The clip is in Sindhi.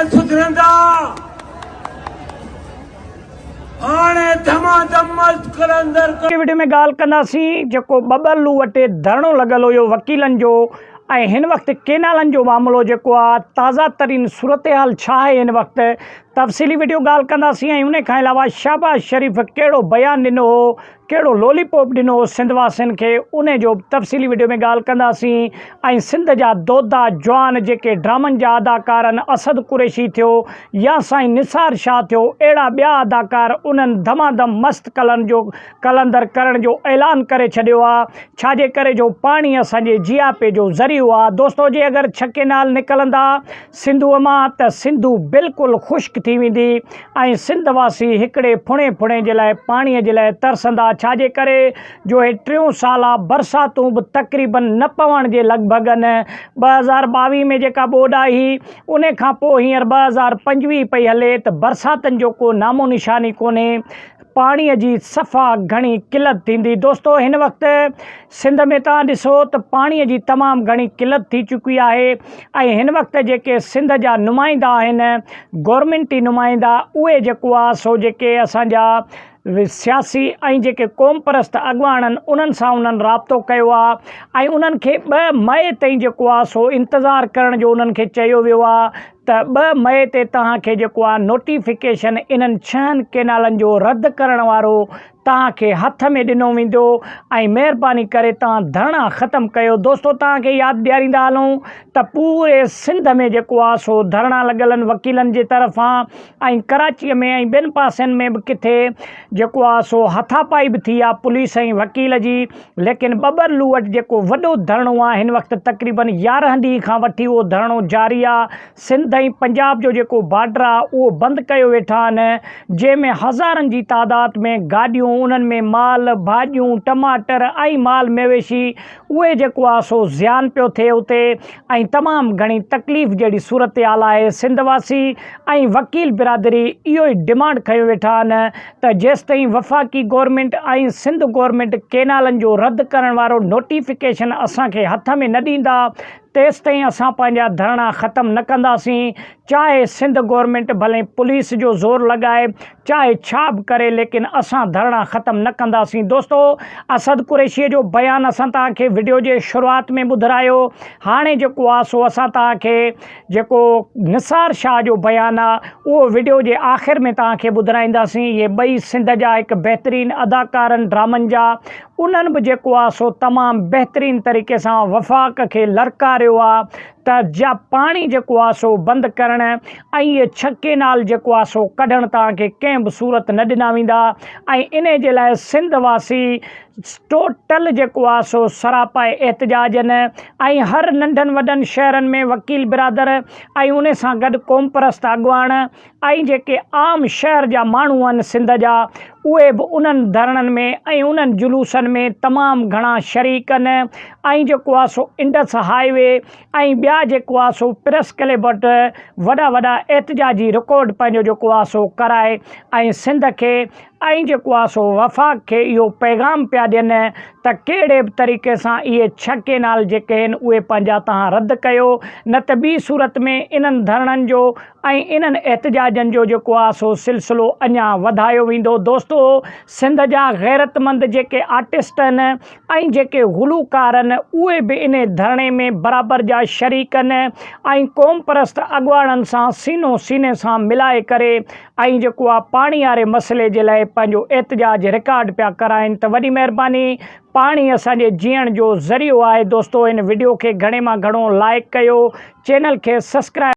نه سڌرندا. هاڻي ڌما ڌم مست قلندر. وڊيو ۾ ڳالهه ڪنداسين جيڪو ٻٻرلو وٽ ڌرڻو لڳل هيو وڪيلن جو ۽ هن وقت ڪينالن جو معاملو جيڪو آ تازه ترين صورتحال ڇا آهي هن وقت تفصيلي وڊيو ڳالهه ڪنداسين ۽ ان کان علاوه شهباز شريف ڪهڙو بيان ڏنو هو ڪهڙو لولي پوپ ڏنو هو سنڌ واسين کي انهي جو به تفصيلي وڊيو ۾ ڳالهه ڪنداسين ۽ سنڌ جا دودا جوان جيڪي ڊرامن جا اداڪار آهن اسد قريشي ٿيو يا سائين نثار شاهه ٿيو اهڙا ٻيا اداڪار انهن ڌماڌم مست ڪلن جو قلندر ڪرڻ جو اعلان ڪري ڇڏيو آ ڇا جي ڪري جو پاڻي اسان جي جياپي جو ذريعو آ دوستو جي اگر ڇڪينال نڪلندا سنڌوء مان ته سنڌو بلڪل خشڪ ٿي ويندي ۽ سنڌ واسي هڪڙي ڦڻي ڦڻي جي لاء پاڻيء جي لاء ترسندا ڇا جي ڪري جو هي ٽيون سال آ برساتون به تقريبن نه پوڻ جي لڳ ڀڳ ان 2022 ۾ جيڪا ٻوڏ آئي هئي انهي کان پوء هينئر 2025 پئي هلي ته برساتن جو ڪو نامو نشان ئي ڪونهي پاڻيء جي صفا گهڻي قلت ٿيندي. دوستو هن وقت سنڌ ۾ توهان ڏسو ته پاڻيء جي تمام گهڻي قلت ٿي چڪي آهي ۽ هن وقت جيڪي سنڌ جا نمائندا آهن گورنمينٽي نمائندا اهي جيڪو آهي سو جيڪي اسان جا سياسي ۽ جيڪي قومپرست اڳواڻ آهن انهن سان انهن رابطو ڪيو آهي ۽ انهن کي 2 مئي تائين جيڪو آهي سو انتظار ڪرڻ جو انهن کي چيو ويو آهي ته 2 مئي تي توهان کي جيڪو آ نوٽيفڪيشن انهن ڇهن ڪينالن جو رد ڪرڻ وارو توهان کي هٿ ۾ ڏنو ويندو ۽ مهرباني ڪري توهان ڌرڻا ختم ڪيو دوستو توهان کي ياد ڏياريندا هلون ته پوري سنڌ ۾ جيڪو آ سو ڌرڻا لڳل آهن وڪيلن جي طرفان ۽ ڪراچي ۾ ۽ ٻين پاسن ۾ به ڪٿي جيڪو آ سو هٿاپائي به ٿي آ پوليس ۽ وڪيل جي ليڪن ٻٻرلو وٽ جيڪو وڏو ڌرڻو آ هن وقت تقريبن 11 ڏينهن کان وٺي اهو ڌرڻو جاري آ سنڌ ۽ پنجاب جو جيڪو بارڊر آ اهو بند ڪيو ويٺا آهن جنهن ۾ هزارن جي تعداد ۾ گاڏيون انهن ۾ مال ڀاڄيون ٽماٽر ۽ مال مويشي اهي جيڪو آ سو زيان پيو ٿئي اتي ۽ تمام گهڻي تڪليف جهڙي صورتحال آهي سنڌ واسي ۽ وڪيل برادري اهو ئي ڊمانڊ کنيو ويٺا آهن ته جيستائين وفاقي گورنمينٽ ۽ سنڌ گورنمينٽ ڪينالن جو رد ڪرڻ وارو نوٽيفڪيشن اسان کي هٿ ۾ نه ڏيندا تيستائين اسان پنهنجا ڌرڻا ختم نه ڪنداسين چاهي سنڌ گورنمينٽ ڀلي پوليس جو زور لڳائي چاهي ڇا به ڪري ليڪن اسان ڌرڻا ختم نه ڪنداسين دوستو اسد قريشي جو بيان اسان توهان کي وڊيو جي شروعات ۾ ٻڌرايو هاڻي جيڪو آ سو اسان توهان کي جيڪو نثار شاهه جو بيان آ اهو وڊيو جي آخر ۾ توهان کي ٻڌرائينداسين اهي ٻئي سنڌ جا هڪ بهترين اداڪار آهن ڊرامن جا انهن به جيڪو آ سو تمام بهترين طريقي سان وفاق کي لرڪاريو آ ته جا پاڻي جيڪو آ سو بند ڪرڻ ۽ اهي ڇهه ڪينال جيڪو آ سو ڪڍڻ توهان کي ڪنهن به صورت نه ڏنا ويندا ۽ انهي جي لاء سنڌ واسي ٽوٽل جيڪو آ سو سراپا احتجاجن ۽ هر ننڍن وڏن شهرن ۾ وڪيل برادر ۽ انهي سان گڏ قومپرست اڳواڻ ۽ جيڪي عام شهر جا ماڻهو آهن سنڌ جا اهي به انهن ڌرڻن ۾ ۽ انهن جلوسن ۾ تمام گهڻا شريڪ آهن ۽ جيڪو آ سو انڊس هاء وي ۽ ٻيا جيڪو آ سو پريس ڪلب وٽ وڏا وڏا احتجاجي رڪارڊ پنهنجو جيڪو آ سو ڪرائي ۽ سنڌ کي ۽ جيڪو آ سو وفاق کي اهو پيغام پيا ڏين ته ڪهڙي به طريقي سان اهي ڇهه ڪينال جيڪي آهن اهي پنهنجا توهان رد ڪيو نه ته ٻي صورت ۾ انهن ڌرڻن جو ۽ انهن احتجاجن جو جيڪو آ سو سلسلو اڃا وڌايو ويندو دوستو سنڌ جا غيرتمند جيڪي آرٽسٽ آهن ۽ جيڪي گلوڪار آهن اهي به انهي ڌرڻي ۾ برابر جا شريڪ آهن ۽ قومپرست اڳواڻن سان سينو سيني سان ملائي ڪري ۽ جيڪو آ پاڻي واري مسئلي جي لاء پنهنجو احتجاج رڪارڊ پيا ڪرائين ته وڏي مهرباني پاڻي اسان جي جيئڻ جو ذريعو آهي دوستو هن وڊيو کي گهڻي مان گهڻو لائيڪ ڪيو چينل کي سسڪرائب.